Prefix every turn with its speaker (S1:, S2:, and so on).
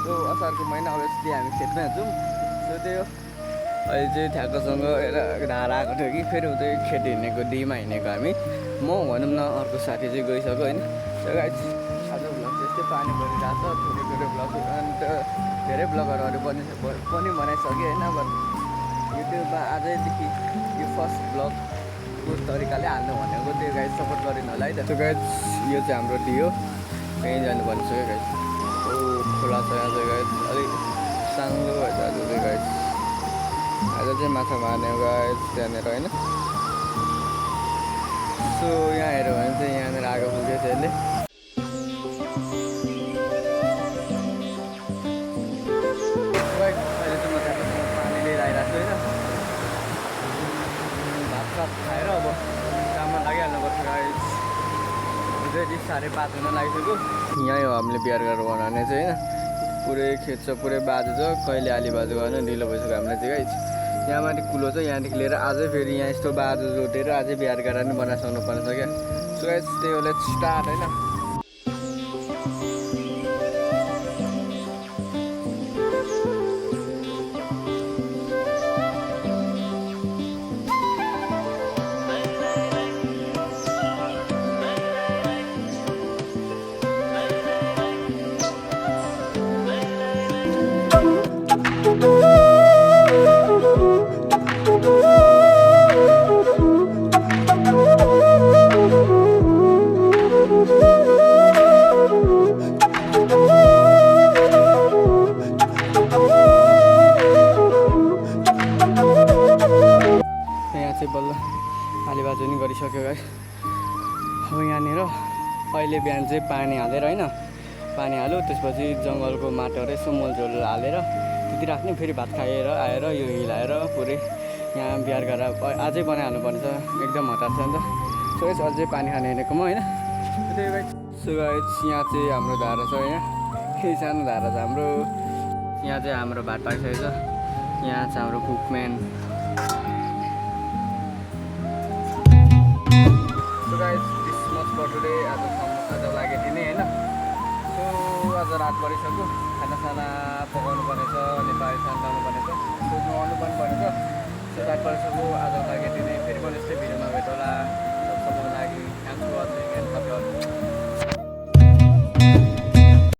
S1: So असारको महिना obviously हामी खेतमै हुन्छौँ। सो त्यो अहिले चाहिँ ठ्याक्कसँग धारा आएको थियो कि फेरि उतै खेत हिँडेको डीमा हिँडेको हामी म भनौँ न अर्को साथी चाहिँ गइसक्यो होइन। सो गाइस आज भ्लग चाहिँ यस्तै पानी परिरहेको छ थोरै थोरै भ्लग अन्त धेरै भ्लगहरू पनि बनाइसकेँ होइन। अब युट्युबमा आजैदेखि यो फर्स्ट भ्लगको तरिकाले हाल्नु भनेको त्यो गाइस सपोर्ट गरिदिनु होला है त। गाइस यो चाहिँ हाम्रो डी हो कहीँ जानु भनिसक्यो गाइस। ओ खोला छ यहाँ चाहिँ गाइस अलिक साङ्लो भएछ आज चाहिँ गाइस। आज चाहिँ माछा मार्ने गाइस त्यहाँनिर होइन। सो यहाँ हेऱ्यो भने चाहिँ यहाँनिर आगो पुगेछ यसले। अहिले चाहिँ म त्यहाँको पानी लिएर आइरहेको छु होइन। भात सात खाएर अब काममा लागिहाल्नुपर्छ गाइस। फेरि 5:30 हुन लागिसक्यो। यहीँ हो हामीले बिहार गरेर बनाउने चाहिँ होइन। पुरै खेत छ पुरै बाजु छ कहिले आली बाजु गर्नु ढिलो भइसक्यो हामीलाई चाहिँ गाइस। यहाँ माथि कुलो छ यहाँदेखि लिएर अझै फेरि यहाँ यस्तो बाजु जोतेर अझै बिहार गरेर नि बनाइसक्नु पर्छ क्या। सो गाइस त्यही हो लेट्स स्टार्ट होइन। बल्ल आलीबाजु नि गरिसक्यो गाइस। अब यहाँनिर अहिले बिहान चाहिँ पानी हालेर होइन पानी हाल्यो त्यसपछि जङ्गलको माटोहरू यसो मलझोल हालेर त्यति राख्ने फेरि भात खाएर आएर यो हिलाएर पुरै यहाँ बिहार गरेर अझै बनाइहाल्नु पर्छ एकदम हतार छ नि त। सो गाइस अझै पानी खाने हिँडेको म होइन। सो गाइस यहाँ चाहिँ हाम्रो धारा छ यहाँ केही सानो धारा छ हाम्रो। यहाँ चाहिँ हाम्रो भात पाकिसकेको छ। यहाँ चाहिँ हाम्रो cook man. Guys this much for today आज लागि दिने होइन। सो आज रात परिसक्यो खानासाना पकाउनु पर्नेछ नेपाली साना लाउनु पर्नेछ सो नुहाउनु पनि पर्नेछ। सो रात परिसक्यो आज लागि दिने फेरि पनि यस्तै भिडियोमा भेट होला। सबैको लागि थ्याङ्क्स फर वाचिङ एन्ड